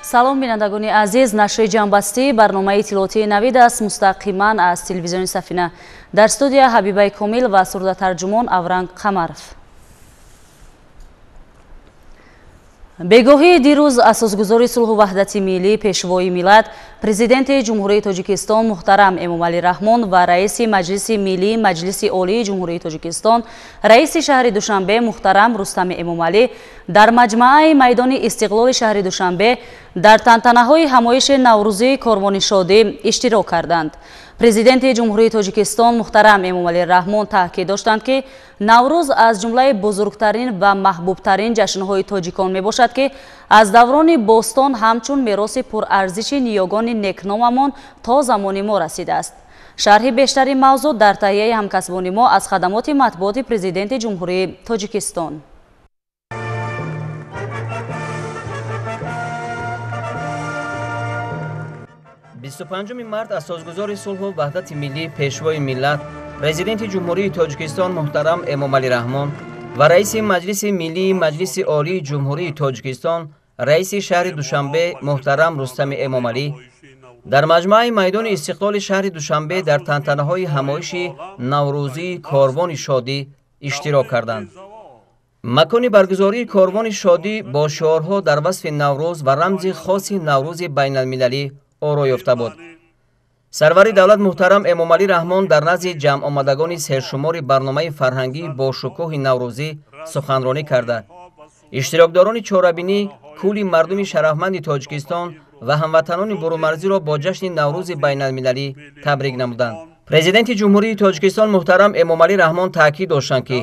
Салом, бинандагони азиз. Нашри ҷамъбастии барномаи иттилоотии Навид аст, мустақиман аз телевизиони Сафина. Дар студия Ҳабибаи Комил ва сурдатарҷумон Авранг Қамаров. Бегоҳии дирӯз асосгузори сулҳу ваҳдати миллӣ, пешвои миллат, президенти Ҷумҳурии Тоҷикистон муҳтарам Эмомалӣ Раҳмон ва раиси Маҷлиси Миллии Маҷлиси Олии Ҷумҳурии Тоҷикистон, раиси шаҳри Душанбе муҳтарам Рустами Эмомалӣ дар маҷмааи майдони Истиқлоли шаҳри Душанбе дар тантанаҳои ҳамоиши наврӯзии корвони шодӣ иштирок карданд. Президенти Ҷумҳурии Тоҷикистон муҳтарам Эмомалӣ Раҳмон таъкид доштанд, ки Наврӯз аз ҷумлаи бузургтарин ва маҳбубтарин ҷашнҳои тоҷикон мебошад, ки аз даврони бостон ҳамчун мероси пурарзиши ниёгони некномамон то замони мо расидааст. Шарҳи бештари мавзӯъ дар таҳияи ҳамкасбони мо аз хадамоти матбуоти Президенти Ҷумҳурии Тоҷикистон. 25 март асосгузори сулҳу ваҳдати миллӣ, пешвои миллат, президенти Ҷумҳурии Тоҷикистон муҳтарам Эмомалӣ Раҳмон ва раиси Маҷлиси Миллии Маҷлиси Олии Ҷумҳурии Тоҷикистон, раиси шаҳри Душанбе муҳтарам Рустами Эмомалӣ дар маҷмааи майдони Истиқлоли шаҳри Душанбе дар тантанаҳои ҳамоиши наврӯзии корвони шодӣ иштирок карданд. Макони баргузории корвони шодӣ бо шиорҳо дар васфи Наврӯз ва рамзи хоси Наврӯзи байналмилалӣ оро ёфта буд. Сарвари давлат муҳтарам Эмомалӣ Раҳмон дар назди ҷамъомадагони сершумори барномаи фарҳангии бошукӯҳи наврӯзӣ суханронӣ карда, иштирокдорони чорабинӣ, кулли мардуми шарафманди Тоҷикистон ва ҳамватанони бурумарзиро бо ҷашни Наврӯзи байналмилалӣ табрик намуданд. Президенти Ҷумҳурии Тоҷикистон муҳтарам Эмомалӣ Раҳмон таъкид доштанд, ки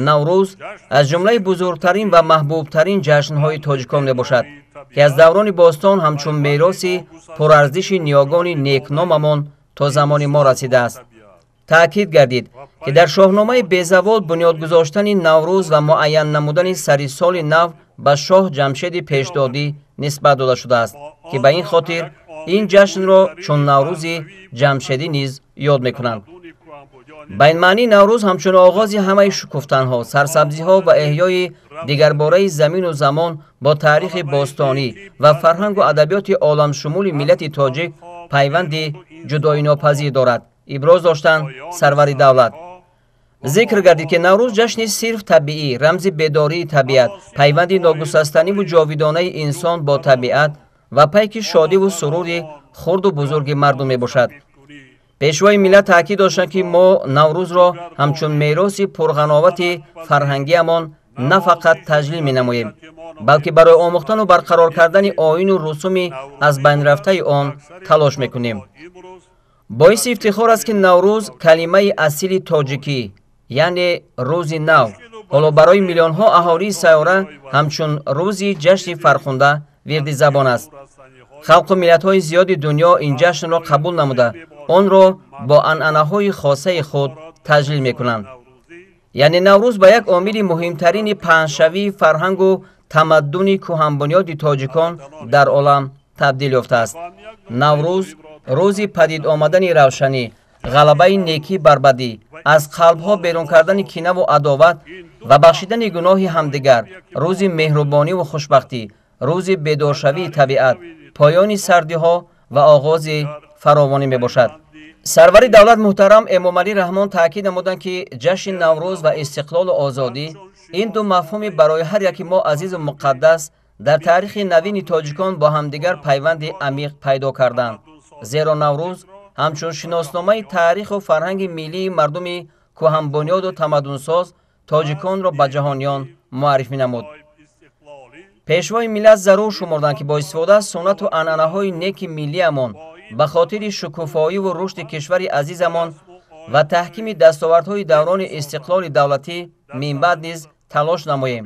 Наврӯз аз ҷумлаи бузургтарин ва маҳбубтарин ҷашнҳои тоҷикон мебошад, ки аз даврони бостон ҳамчун мероси пурарзиши ниёгони некномамон то замони мо расидааст. Таъкид гардид, ки дар шоҳномаи безавол бунёд гузоштани Наврӯз ва муайян намудани сари соли нав ба шоҳ Ҷамшеди пешдодӣ нисбат дода шудааст, ки ба ин хотир ин ҷашнро чун Наврӯзи Ҷамшедӣ низ ёд мекунанд. Ба ин маънӣ Наврӯз ҳамчун оғози ҳамаи шукуфтанҳо, сарсабзиҳо ва эҳёи дигарбораи замину замон бо таърихи бостонӣ ва фарҳангу адабиёти оламшумули миллати тоҷик пайванди ҷудоинопазир дорад, иброз доштанд сарвари давлат. Зикр гардид, ки Наврӯз ҷашни сирф табиӣ, рамзи бедории табиат, пайванди ногусастаниву ҷовидонаи инсон бо табиат ва пайки шодиву сурури хурду бузурги мардум мебошад. Пешвои миллат таъкид доштанд, ки мо Наврӯзро ҳамчун мероси пурғановати фарҳангиамон на фақат таҷлил менамоем, балки барои омӯхтану барқарор кардани оину русуми аз байн рафтаи он талош мекунем. Боиси ифтихор аст, ки Наврӯз калимаи асили тоҷикӣ, яъне рӯзи нав, ҳоло барои миллионҳо аҳолии сайёра ҳамчун рӯзи ҷашни фархунда вирди забон аст. Халқу миллатҳои зиёди дунё ин ҷашнро қабул намуда, онро бо анъанаҳои хосаи худ таҷлил мекунанд. Яъне Наврӯз ба як омили муҳимтарини паҳншавии фарҳангу тамаддуни кӯҳанбунёди тоҷикон дар олам табдил ёфтааст. Наврӯз рӯзи падид омадани равшанӣ, ғалабаи некӣ бар бадӣ, аз қалбҳо берун кардани кинаву адоват ва бахшидани гуноҳи ҳамдигар, рӯзи меҳрубониву хушбахтӣ, рӯзи бедоршавии табиат, поёни сардиҳо ва оғози фаровонӣ мебошад. Сарвари давлат муҳтарам Эмомалӣ Раҳмон таъкид намуданд, ки ҷашни Наврӯз ва истиқлолу озодӣ ин ду мафҳуми барои ҳар яки мо азизу муқаддас дар таърихи навини тоҷикон бо ҳамдигар пайванди амиқ пайдо карданд. Зеро Наврӯз ҳамчун шиносномаи таъриху фарҳанги миллии мардуми кӯҳанбунёду тамаддунсоз тоҷиконро ба ҷаҳониён муаррифӣ намуд. Пешвои миллат зарур шумурданд, ки бо истифода аз суннату анъанаҳои неки миллиамон ба хотири шукуфоиву рушди кишвари азизамон ва таҳкими дастовардҳои даврони истиқлоли давлатӣ минбаъд низ талош намоем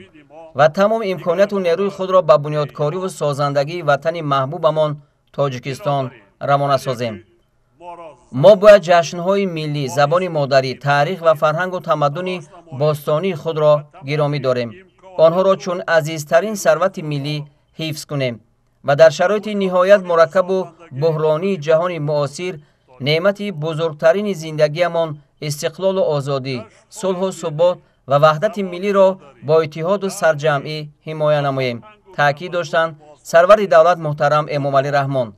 ва тамоми имконияту нерӯи худро ба бунёдкориву созандагии ватани маҳбубамон Тоҷикистон равона созем. Мо бояд ҷашнҳои миллӣ, забони модарӣ, таърих ва фарҳангу тамаддуни бостонии худро гиромӣ дорем, онҳоро чун азизтарин сарвати миллӣ ҳифз кунем ва дар шароити ниҳоят мураккабу буҳронии ҷаҳони муосир неъмати бузургтарини зиндагиамон истиқлолу озодӣ, сулҳу субот ва ваҳдати миллиро бо иттиҳоду сарҷамъӣ ҳимоя намоем, таъкид доштанд Сарвари давлат муҳтарам Эмомалӣ Раҳмон.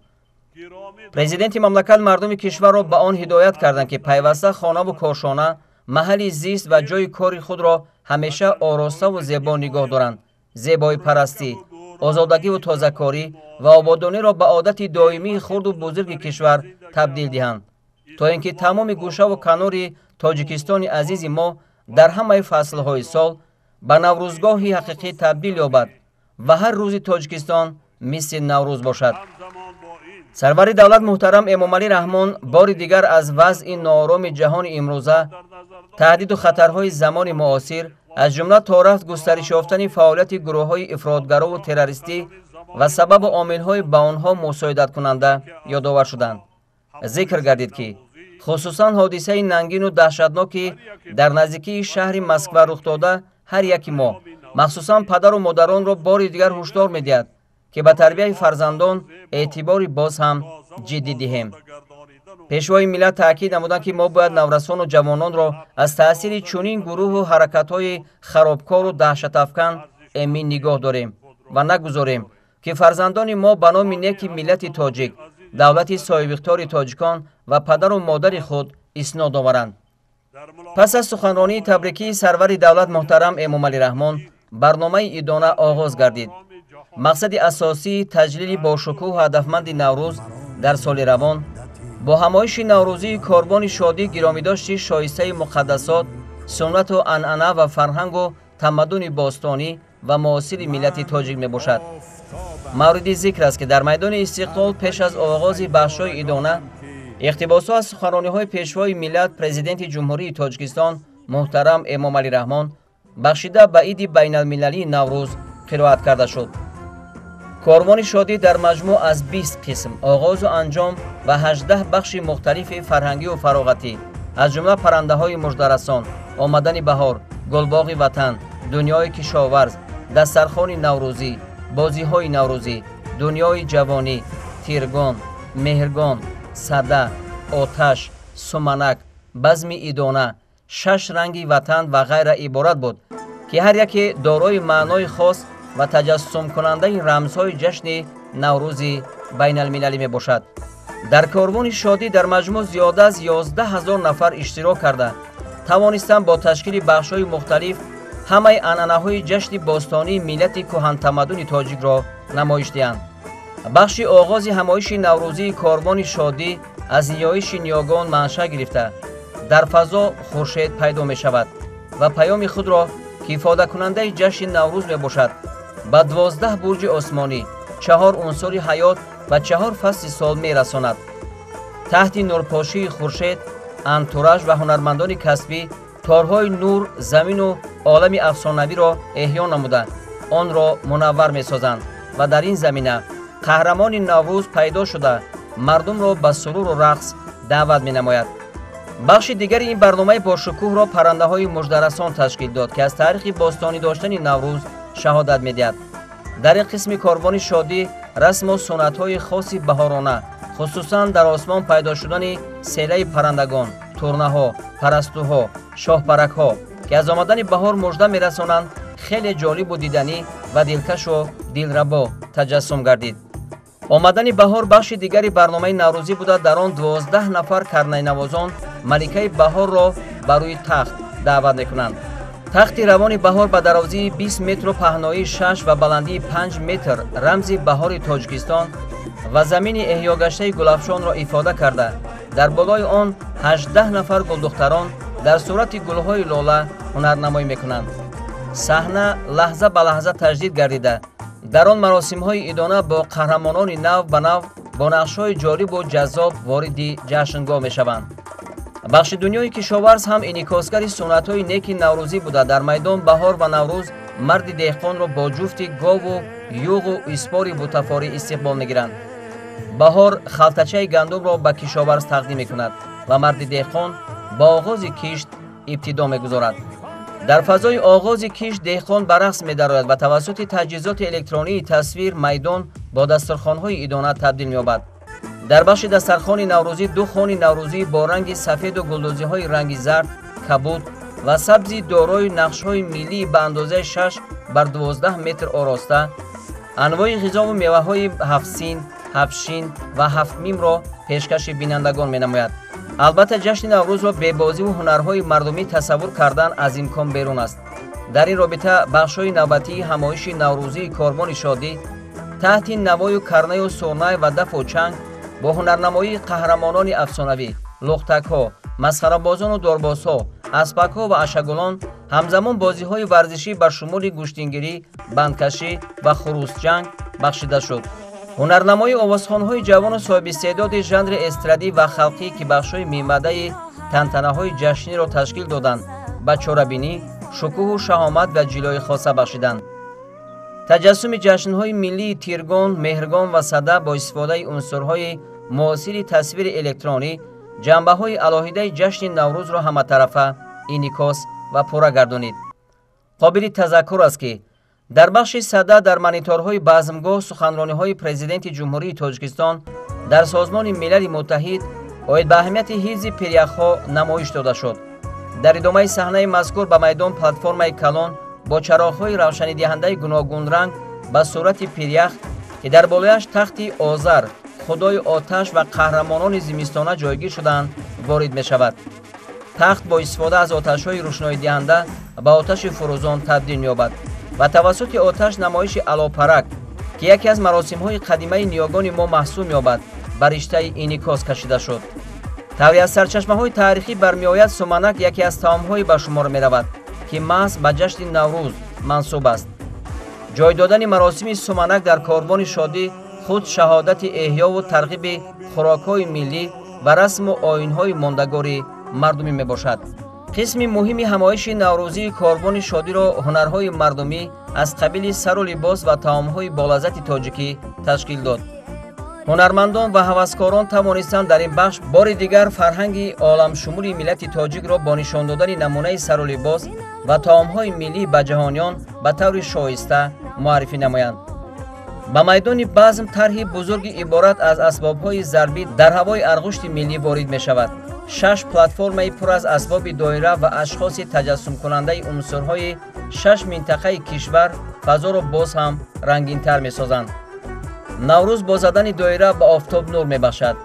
Президенти мамлакат мардуми кишварро ба он ҳидоят карданд, ки пайваста хонаву кошона, маҳалли зист ва ҷойи кори худро ҳамеша ороставу зебо нигоҳ доранд. Зебоипарастӣ, озодагиву тозакорӣ ва ободониро ба одати доимии хурду бузурги кишвар табдил диҳанд, то ин ки тамоми гӯшаву канори Тоҷикистони азизи мо дар ҳамаи фаслҳои сол ба наврӯзгоҳи ҳақиқӣ табдил ёбад ва ҳар рӯзи Тоҷикистон мисли Наврӯз бошад. Сарвари давлат муҳтарам Эмомалӣ Раҳмон бори дигар аз вазъи ноороми ҷаҳони имрӯза, таҳдиду хатарҳои замони муосир, аз ҷумла то рафт густариш ёфтани фаъолияти гурӯҳҳои ифротгарову террористӣ ва сабабу омилҳои ба онҳо мусоидаткунанда ёдовар шуданд. Зикр гардид, ки хусусан ҳодисаи нангину даҳшатноки дар наздикии шаҳри Москва рух дода ҳар яки мо, махсусан падару модаронро бори дигар ҳушдор медиҳад, ки ба тарбияи фарзандон эътибори боз ҳам ҷиддӣ диҳем. Пешвои миллат таъкид намуданд, ки мо бояд наврасону ҷавононро аз таъсири чунин гурӯҳу ҳаракатҳои харобкору даҳшатафкан эмин нигоҳ дорем ва нагузорем, ки фарзандони мо ба номи неки миллати тоҷик, давлати соҳибихтори тоҷикон ва падару модари худ иснод оваранд. Пас аз суханронии табрикии сарвари давлат муҳтарам Эмомалӣ Раҳмон барномаи идона оғоз гардид. Мақсади асосии таҷлили бошукӯҳу ҳадафманди Наврӯз дар соли равон бо ҳамоиши наврӯзии корвони шодӣ гиромидошти шоистаи муқаддасот, суннату анъана ва фарҳангу тамаддуни бостонӣ ва муосири миллати тоҷик мебошад. Мавриди зикр аст, ки дар майдони Истиқлол пеш аз оғози бахшҳои идона иқтибосҳо аз суханрониҳои пешвои миллат, Президенти Ҷумҳурии Тоҷикистон муҳтарам Эмомалӣ Раҳмон бахшида ба иди байналмилалии Наврӯз қироат карда шуд. Корвони шодӣ дар маҷмӯъ аз 20 қисм, оғозу анҷом ва 18 бахши мухталифи фарҳангию фароғатӣ, аз ҷумла паррандаҳои муждарасон, омадани баҳор, гулбоғи ватан, дунёи кишоварз, дастархони наврӯзӣ, бозиҳои наврӯзӣ, дунёи ҷавонӣ, тиргон, меҳргон, сада, оташ, суманак, базми идона, 6 ранги ватан ва ғайра иборат буд, ки ҳар яке дорои маънои хос ва таҷассумкунандаи рамзҳои ҷашни Наврӯзи байналмилалӣ мебошад. Дар корвони шодӣ дар маҷмӯъ зиёда аз 11 000 нафар иштирок карда тавонистанд бо ташкили бахшҳои мухталиф ҳамаи анъанаҳои ҷашни бостонии миллати кӯҳантамаддуни тоҷикро намоиш диҳанд. Бахши оғози ҳамоиши наврӯзии корвони шодӣ аз ниёиши ниёгон маншаъ гирифта дар фазо хуршед пайдо мешавад ва паёми худро, ки ифодакунандаи ҷашни Наврӯз мебошад, ба 12 бурҷи осмонӣ, 4 унсури ҳаёт ва 4 фасли сол мерасонад. Таҳти нурпошии хуршед антураж ва ҳунармандони касбӣ торҳои нур замину олами афсонавиро эҳё намуда онро мунаввар месозанд ва дар ин замина қаҳрамони Наврӯз пайдо шуда мардумро ба суруру рақс даъват менамояд. Бахши дигари ин барномаи бошукӯҳро паррандаҳои муждарасон ташкил дод, ки аз таърихи бостонӣ доштани Наврӯз шаҳодат медиҳад. Дар ин қисми корвони шодӣ расму суннатҳои хоси баҳорона, хусусан дар осмон пайдо шудани селаи паррандагон, турнаҳо, парастуҳо, шоҳпаракҳо, ки аз омадани баҳор мужда мерасонанд, хеле ҷолибу диданӣ ва дилкашу дилрабо таҷассум гардид. Омадани баҳор бахши дигари барномаи наврӯзӣ буда, дар он 12 нафар карнайнавозон маликаи баҳорро ба рӯи тахт даъват мекунанд. Тахти равони баҳор ба дарозии 20 метру паҳноии 6 ва баландии 5 метр рамзи баҳори Тоҷикистон ва замини эҳёгаштаи гулафшонро ифода карда, дар болои он 18 нафар гулдухтарон дар сурати гулҳои лола ҳунарнамоӣ мекунанд. Саҳна лаҳза ба лаҳза таҷдид гардида, дар он маросимҳои идона бо қаҳрамонони нав ба нав бо нақшҳои ҷолибу ҷаззоб вориди ҷашнгоҳ мешаванд. Бахши дунёи кишоварз ҳам инъикосгари суннатҳои неки наврӯзӣ буда, дар майдон баҳор ва Наврӯз марди деҳқонро бо ҷуфти гову юғу испори бутафорӣ истиқбол мегиранд. Баҳор халтачаи гандумро ба кишоварз тақдим мекунад ва марди деҳқон ба оғози кишт ибтидо мегузорад. Дар фазои оғози кишт деҳқон ба рақс медарояд ва тавассути таҷҳизоти электронии тасвир майдон бо дастархонҳои идона табдил меёбад. Дар бахши дастархони наврӯзӣ ду хони наврӯзӣ бо ранги сафеду гулдӯзиҳои ранги зард, кабуд ва сабзи дорои нақшҳои миллӣ ба андозаи 6 бар 12 метр ороста, Анвои ғизову меваҳои ҳафтсин, ҳафтшин ва ҳафтмимро пешкаши бинандагон менамояд. Албатта, ҷашни Наврӯзро бебозиву ҳунарҳои мардумӣ тасаввур кардан аз имкон берун аст. Дар ин робита бахшҳои навбатии ҳамоиши наврӯзии Корвони шодӣ таҳти навою карнаю сурнай ва дафу чанг бо ҳунарнамоии қаҳрамонони афсонавӣ, лухтакҳо, масхарабозону дорбозҳо, аспакҳо ва ашагулон, ҳамзамон бозиҳои варзишӣ бар шумули гӯштингирӣ, бандкашӣ ва хурӯсҷанг бахшида шуд. Ҳунарнамоии овозхонҳои ҷавону соҳибистеъдоди жанри эстрадӣ ва халқӣ, ки бахшҳои мимбаъдаи тантанаҳои ҷашниро ташкил доданд, ба чорабинӣ шукӯҳу шаҳомат ва ҷилои хоса бахшиданд. Таҷассуми ҷашнҳои миллии Тиргон, Меҳргон ва Сада бо истифодаи унсурҳои муосири тасвири электронӣ ҷанбаҳои алоҳидаи ҷашни Наврӯзро ҳаматарафа инъикос ва пурра гардонид. Қобили тазаккур аст, ки дар бахши Сада дар мониторҳои базмгоҳ суханрониҳои Президенти Ҷумҳурии Тоҷикистон дар Созмони Милали Муттаҳид оид ба аҳамияти ҳифзи пиряхҳо намоиш дода шуд. Дар идомаи саҳнаи мазкур ба майдон платформаи калон бо чароғҳои равшанидиҳандаи гуногунранг ба сурати пирях, ки дар болояш тахти Озар, худои оташ ва қаҳрамонони зимистона ҷойгир шудаанд, ворид мешавад. Тахт бо истифода аз оташҳои рӯшноидиҳанда ба оташи фурӯзон табдил меёбад ва тавассути оташ намоиши алопарак, ки яке аз маросимҳои қадимаи ниёгони мо маҳсуб меёбад, ба риштаи инъикос кашида шуд. Тавре аз сарчашмаҳои таърихӣ бармеояд, суманак яке аз таомҳое ба шумор меравад, ки маҳз ба ҷашни Наврӯз мансуб аст. Ҷой додани маросими суманак дар Корвони шодӣ худ шаҳодати эҳёву тарғиби хӯрокҳои миллӣ ва расму оинҳои мондагори мардумӣ мебошад. Қисми муҳими ҳамоиши наврӯзии Корвони шодиро ҳунарҳои мардумӣ аз қабили сару либос ва таомҳои болаззати тоҷикӣ ташкил дод. Ҳунармандон ва ҳаваскорон тавонистанд дар ин бахш бори дигар фарҳанги оламшумули миллати тоҷикро бо нишон додани намунаи сару либос ва таомҳои миллӣ ба ҷаҳониён ба таври шоиста муаррифӣ намоянд. Ба майдони базм тарҳи бузурги иборат аз асбобҳои зарбӣ дар ҳавои арғушти миллӣ ворид мешавад. Шаш платформаи пур аз асбоби доира ва ашхоси таҷассумкунандаи унсурҳои шаш минтақаи кишвар фазоро боз ҳам рангинтар месозанд. Наврӯз бо задани доира ба офтоб нур мебахшад.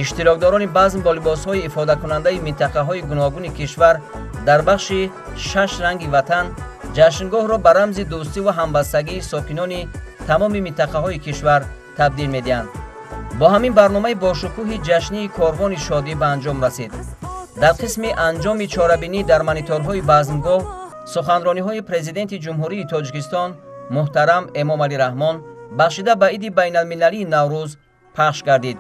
Иштирокдорони базм бо либосҳои ифодакунандаи минтақаҳои гуногуни кишвар дар бахши шаш ранги ватан ҷашнгоҳро ба рамзи дӯстиву ҳамбастагии сокинони тамоми минтақаҳои кишвар табдил медиҳанд. Бо ҳамин барномаи бошукӯҳи ҷашнии Корвони шодӣ ба анҷом расид. Дар қисми анҷоми чорабинӣ дар мониторҳои базмгоҳ суханрониҳои Президенти Ҷумҳурии Тоҷикистон муҳтарам Эмомалӣ Раҳмон бахшида ба иди байналмилалии Наврӯз пахш гардид.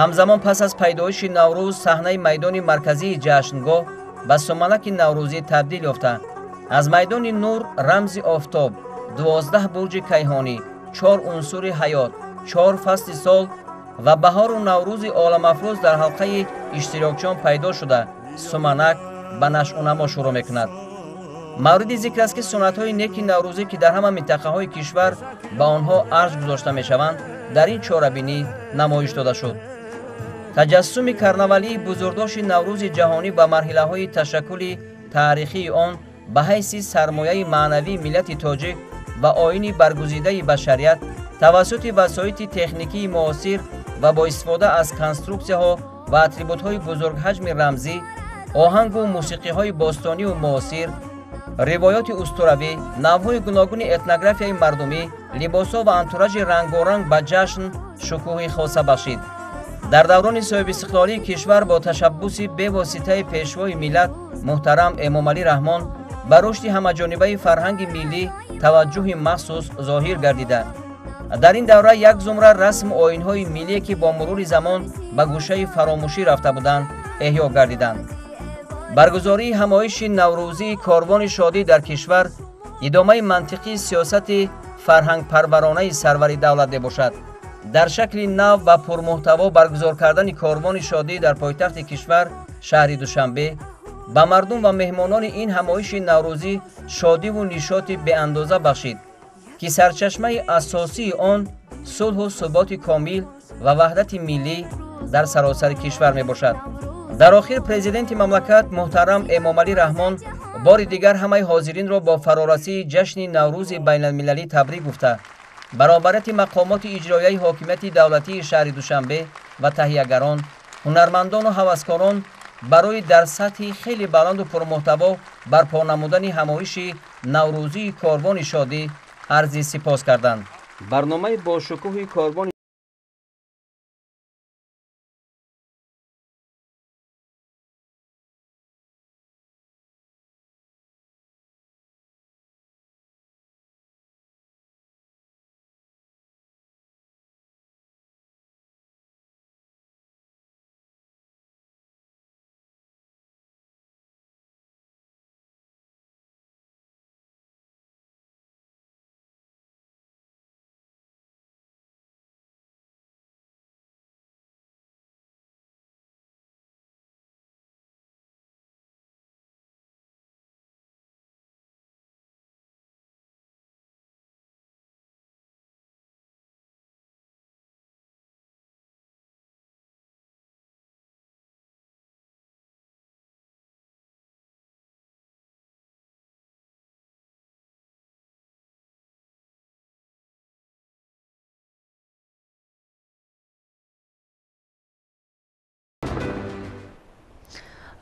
Ҳамзамон пас аз пайдоиши Наврӯз саҳнаи майдони марказии ҷашнгоҳ ба суманаки наврӯзӣ табдил ёфта, аз майдони нур рамзи офтоб, 12 бурҷи кайҳонӣ, чор унсури ҳаёт, чор фасли сол ва баҳору наврӯзи оламафрӯз дар ҳалқаи иштирокчиён пайдо шуда, суманак ба нашъунамо шурӯъ мекунад. Мавриди зикр аст, ки суннатҳои неки наврӯзӣ, ки дар ҳама минтақаҳои кишвар ба онҳо арҷ гузошта мешаванд, дар ин чорабинӣ намоиш дода шуд. Таҷассуми карнавалии бузургдошти Наврӯзи ҷаҳонӣ ба марҳилаҳои ташаккули таърихии он ба ҳайси сармояи маънавии миллати тоҷик ва оини баргузидаи башарият тавассути васоити техникии муосир ва бо истифода аз конструксияҳо ва атрибутҳои бузургҳаҷми рамзӣ, оҳангу мусиқиҳои бостонию муосир, ривоёти устуравӣ, навъҳои гуногуни этнографияи мардумӣ, либосҳо ва антуражи рангоранг ба ҷашн шукӯҳи хоса бахшид. Дар даврони соҳибистиқлолии кишвар бо ташаббуси бевоситаи Пешвои миллат муҳтарам Эмомалӣ Раҳмон ба рушди ҳамаҷонибаи фарҳанги миллӣ таваҷҷӯҳи махсус зоҳир гардида, дар ин давра як зумра расму оинҳои миллие, ки бо мурури замон ба гӯшаи фаромӯшӣ рафта буданд, эҳё гардиданд. Баргузории ҳамоиши наврӯзии Корвони шодӣ дар кишвар идомаи мантиқии сиёсати фарҳангпарваронаи сарвари давлат мебошад. Дар шакли нав ва пурмуҳтаво баргузор кардани Корвони шодӣ дар пойтахти кишвар, шаҳри Душанбе, ба мардум ва меҳмонони ин ҳамоиши наврӯзӣ шодиву нишоти беандоза бахшид, ки сарчашмаи асосии он сулҳу суботи комил ва ваҳдати миллӣ дар саросари кишвар мебошад. Дар охир Президенти мамлакат муҳтарам Эмомалӣ Раҳмон бори дигар ҳамаи ҳозиринро бо фарорасии ҷашни Наврӯзи байналмилалӣ табрик гуфта, Баробарати мақомоти иҷроияи ҳокимияти давлатии шаҳри Душанбе ва таҳиягарон, ҳунармандону ҳаваскорон барои дар сатҳи хеле баланду пурмуҳтаво барпо намудани ҳамоиши наврӯзии корвони шодӣ арзи сипос карданд. Барномаи бошукӯҳи корвони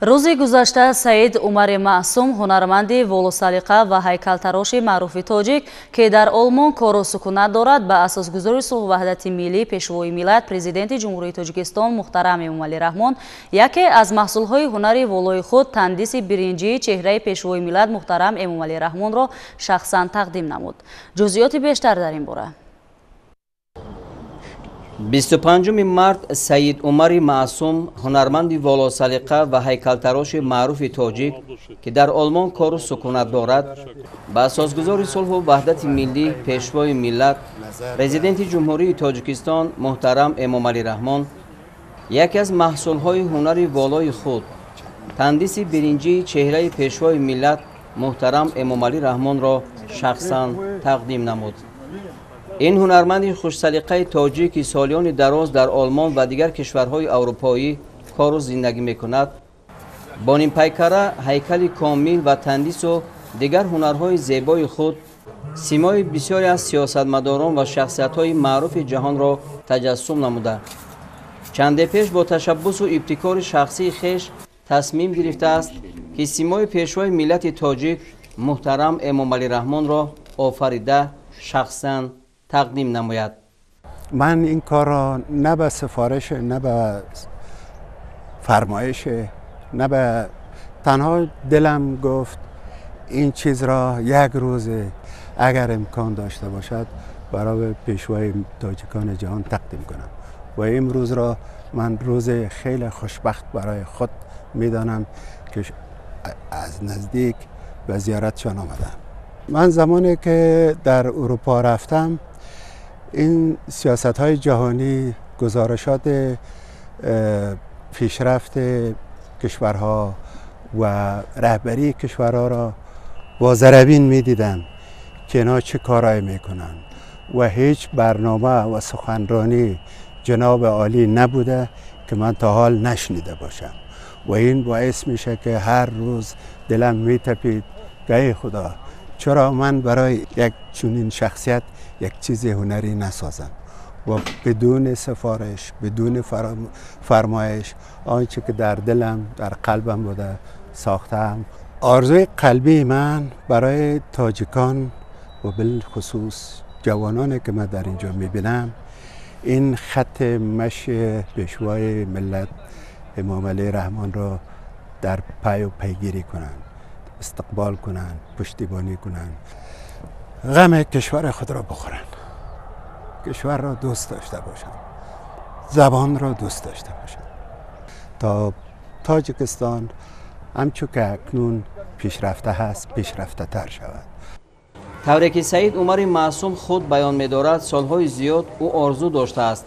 Рӯзи гузашта Саид Умари Маъсум, ҳунарманди волосалиқа ва ҳайкалтароши маъруфи тоҷик, ки дар Олмон кору сукунат дорад, ба асосгузори сулҳу ваҳдати миллӣ, Пешвои миллат, Президенти Ҷумҳурии Тоҷикистон муҳтарам Эмомалӣ Раҳмон яке аз маҳсулҳои ҳунари волои худ, тандиси биринҷии чеҳраи Пешвои миллат муҳтарам Эмомалӣ Раҳмонро шахсан тақдим намуд. Ҷузъиёти бештар дар ин бора. 25 март Саид Умари Маъсум, ҳунарманди волосалиқа ва ҳайкалтароши маъруфи тоҷик, ки дар Олмон кору сукунат дорад, ба асосгузори сулҳу ваҳдати миллӣ, Пешвои миллат, Президенти Ҷумҳурии Тоҷикистон муҳтарам Эмомалӣ Раҳмон яке аз маҳсулҳои ҳунари волои худ, тандиси биринҷии чеҳраи Пешвои миллат муҳтарам Эмомалӣ Раҳмонро шахсан тақдим намуд. Ин ҳунарманди хушсалиқаи тоҷик, ки солиёни дароз дар Олмон ва дигар кишварҳои аврупоӣ кору зиндагӣ мекунад, бо нимпайкара ҳайкали комил ва тандису дигар ҳунарҳои зебои худ симои бисёре аз сиёсатмадорон ва шахсиятҳои маъруфи ҷаҳонро таҷассум намуда, чанде пеш бо ташаббусу ибтикори шахсии хеш тасмим гирифтааст, ки симои Пешвои миллати тоҷик муҳтарам Эмомалӣ Раҳмонро офарида шахсан тақдим намояд. Ман ин корро на ба сифориш, на ба фармоиш, на ба танҳо дилам гуфт ин чизро як рӯз агар имкон дошта бошад барои пешвои тоҷикони ҷаҳон тақдим кунам ва имрӯзро ман рӯзи хеле хушбахт барои худ медонам, ки аз наздик ба зиёратшон омадам. Ман замоне ки дар Аврупо рафтам, ин сиёсатҳои ҷаҳонӣ, гузоришоти пешрафти кишварҳо ва раҳбарии кишварҳоро бо зарабин медидам, ки инҳо чӣ корҳое мекунанд ва ҳеҷ барнома ва суханронӣ ҷаноби олӣ набуда, ки ман то ҳол нашнида бошам ва ин боис меша, ки ҳар рӯз дилам метапид, ки эй Худо, чаро ман барои як чунин шахсият як чизи ҳунарӣ насозам ва бидуни сифориш, бидуни фармоиш آنچه که در دلم، در قلبم بوده ساختم. آرزوی قلبی من برای تاجیکان و بالخصوص جوانانی که من در اینجا میبینم، این خط مشی پیشوای ملت امام علی رحمان را در پی و پیگیری کنند، استقبال کنند، پشتیبانی کنند، غم کشور خود را بخورند، کشور را دوست داشته باشند، زبان را دوست داشته باشند، تا تاجیکستان همچون که اکنون پیشرفته هست پیشرفته تر شود. Тавре ки Саид Умари Маъсум худ баён медорад, солҳои зиёд ӯ орзу доштааст,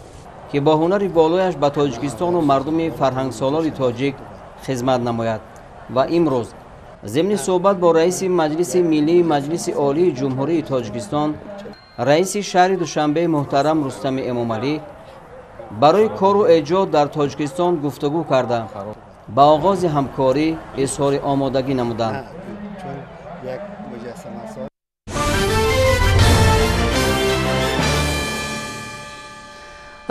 ки бо ҳунари болояш ба Тоҷикистону мардуми фарҳангсолори тоҷик хизмат намояд ва имрӯз зимни суҳбат бо раиси Маҷлиси Миллии Маҷлиси Олии Ҷумҳурии Тоҷикистон, раиси шаҳри Душанбе муҳтарам Рустами Эмомалӣ барои кору эҷод дар Тоҷикистон гуфтугӯ карда, ба оғози ҳамкорӣ изҳори омодагӣ намуданд.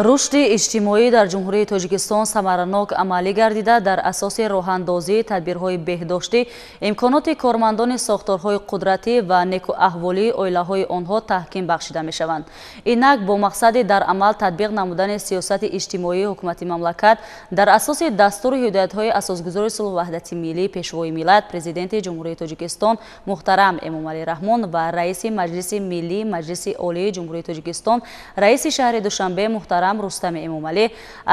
Рушди иҷтимоӣ дар Ҷумҳурии Тоҷикистон самаранок амалӣ гардида, дар асоси роҳандозии тадбирҳои беҳдоштӣ имконоти кормандони сохторҳои қудратӣ ва некуаҳволии оилаҳои онҳо таҳким бахшида мешаванд. Инак бо мақсади дар амал татбиқ намудани сиёсати иҷтимоии ҳукумати мамлакат дар асоси дастуру ҳидоятҳои асосгузори сулҳу ваҳдати миллӣ, Пешвои миллат, Президенти Ҷумҳурии Тоҷикистон муҳтарам Эмомалӣ Раҳмон ва Раиси Маҷлиси Миллии Маҷлиси Олии Ҷумҳурии Тоҷикистон, Раиси шаҳри Душанбе муҳтарам Рустами Эмомалӣ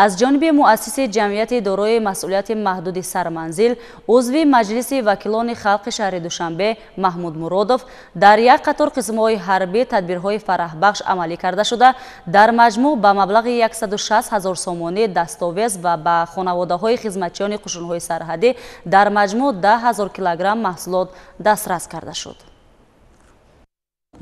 аз ҷониби муассиси ҷамъияти дорои масъулияти маҳдуди Сарманзил, узви Маҷлиси вакилони халқи шаҳри Душанбе Маҳмуд Муродов дар як қатор қисмҳои ҳарбӣ тадбирҳои фараҳбахш амалӣ карда шуда, дар маҷмӯъ ба маблағи 160 ҳазор сомонӣ дастовез ва ба хонаводаҳои хизматчиёни қушунҳои сарҳадӣ дар маҷмӯъ 10 ҳазор килограмм маҳсулот дастрас карда шуд.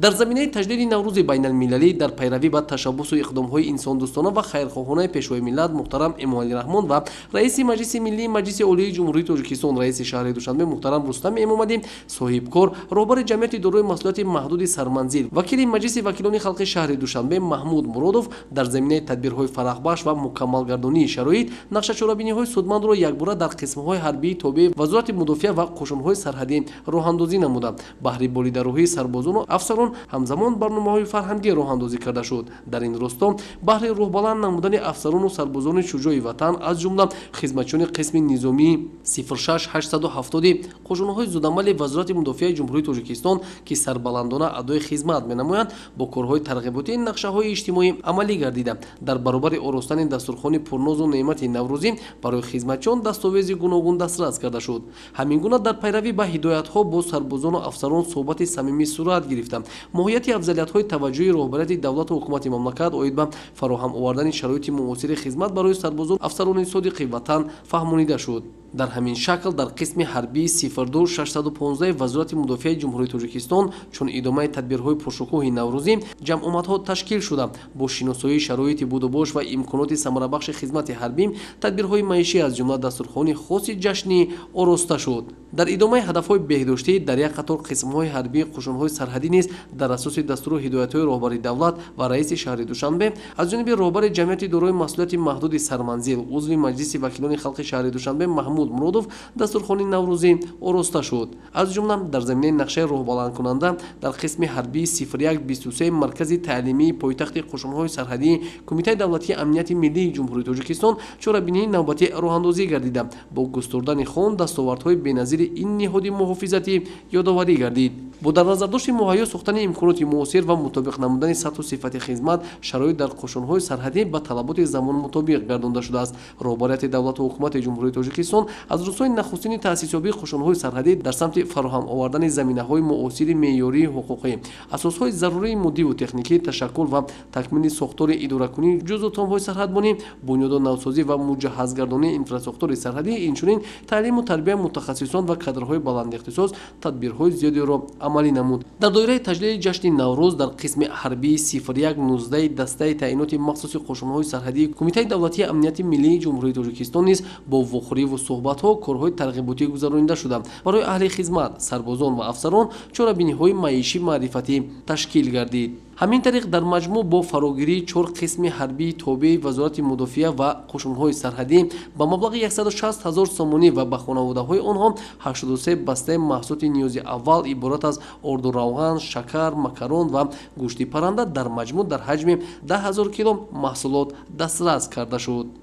Дар заминаи таҷлили Наврӯзи байналмилалӣ дар пайравӣ ба ташаббусу иқдомҳои инсондӯстона ва хайрхоҳонаи Пешвои миллат муҳтарам Эмомалӣ Раҳмон ва Раиси Маҷлиси Миллии Маҷлиси Олии Ҷумҳурии Тоҷикистон, Раиси шаҳри Душанбе муҳтарам Рустами Эмомалӣ, соҳибкор, роҳбари ҷамъияти дорои масъулияти маҳдуди Сарманзил, вакили Маҷлиси вакилони халқи шаҳри Душанбе Маҳмуд Муродов дар заминаи тадбирҳои фараҳбахш ва мукаммалгардонии шароит нақшачорабиниҳои судмандро якбора дар қисмҳои ҳарбии тобеи Вазорати мудофиа ва қушунҳои сарҳадӣ роҳандозӣ намуда, баҳри болидарӯҳии сарбозону афсарон ҳамзамон барномаҳои фарҳангӣ роҳандозӣ карда шуд. Дар ин росто баҳри рӯҳбаланд намудани афсарону сарбозони шуҷои ватан, аз ҷумла хизматчиёни қисми низомии 06870 қушунҳои зудамали Вазорати мудофиаи Ҷумҳурии Тоҷикистон, ки сарбаландона адои хизмат менамоянд, бо корҳои тарғиботии нақшаҳои иҷтимоӣ амалӣ гардида, дар баробари оростани дастурхони пурнозу неъмати наврӯзӣ барои хизматчиён дастовези гуногун дастрас карда шуд. Ҳамин гуна дар пайравӣ ба ҳидоятҳо бо сарбозону афсарон суҳбати самимӣ сурат гирифта, моҳияти афзалиятҳои таваҷҷӯҳи роҳбарияти давлату ҳукумати мамлакат оид ба фароҳам овардани шароити муосири хизмат барои сарбозон афсарони содиқи ватан фаҳмонида шуд. Дар ҳамин шакл дар қисми ҳарбии 02615 Вазорати мудофиаи Ҷумҳурии Тоҷикистон чун идомаи тадбирҳои пуршукӯҳи наврӯзӣ ҷамъомадҳо ташкил шуда, бо шиносоии шароити будубош ва имконоти самарабахши хизмати ҳарбӣ тадбирҳои маишӣ аз ҷумла дастурхони хоси ҷашнӣ ороста шуд. Дар идомаи ҳадафҳои беҳдоштӣ дар як қатор қисмҳои ҳарбии қушунҳои сарҳадӣ низ дар асоси дастуру ҳидоятҳои роҳбари давлат ва раиси шаҳри Душанбе аз ҷониби роҳбари ҷамъияти дорои масъулияти маҳдуди Сарманзил, узви Маҷлиси вакилони халқи шаҳри Душанбе Маҳмуд Муродов дастурхони наврӯзӣ ороста шуд. Аз ҷумла дар заминаи нақшаи роҳбаландкунанда дар қисми ҳарбии 0123 маркази таълимии пойтахти қушунҳои сарҳадии Кумитаи давлатии амнияти миллии Ҷумҳурии Тоҷикистон чорабинии навбатӣ роҳандозӣ гардида, бо густурдани хон дастовардҳои беназири ин ниҳоди муҳофизатӣ ёдоварӣ гардид. Бо дар назардошти муҳайё сохтани имконоти муосир ва мутобиқ намудани сатҳу сифати хизмат, шароит дар қушунҳои сарҳадӣ ба талаботи замон мутобиқ гардонда шудааст. Роҳбарияти давлату ҳукумати Ҷумҳурии Тоҷикистон аз рӯзҳои нахустини таъсисёбии қушунҳои сарҳадӣ дар самти фароҳам овардани заминаҳои муосири меъёрии ҳуқуқӣ, асосҳои зарурии моддиву техникӣ, ташаккул ва такмили сохтори идоракунии ҷузъу томҳои сарҳадбонӣ, бунёду навсозӣ ва муҷаҳҳазгардонии инфрасохтори сарҳадӣ, инчунин таълиму тарбияи мутахассисон ва кадрҳои баландихтисос тадбирҳои зиёдеро амалӣ намуд. Дар доираи таҷлили ҷашни Наврӯз дар қисми ҳарбии 0119 дастаи таъиноти махсуси қушунҳои сарҳадии Кумитаи давлатии амнияти миллии Ҷумҳурии Тоҷикистон низ бо вохӯриву суҳбатҳо корҳои тарғиботӣ гузаронида шуда, барои аҳли хизмат, сарбозон ва афсарон чорабиниҳои маишӣ маърифатӣ ташкил гардид. Ҳамин тариқ дар маҷмӯъ бо фарогирии 4 қисми ҳарбии тобеи Вазорати мудофиа ва қушунҳои сарҳадӣ ба маблағи 160 ҳазор сомонӣ ва ба хонаводаҳои онҳо 83 бастаи маҳсулоти ниёзи аввал иборат аз орду равған, шакар, макарон ва гӯшти парранда дар маҷмӯъ дар ҳаҷми 10 ҳазор кило маҳсулот дастрас карда шуд.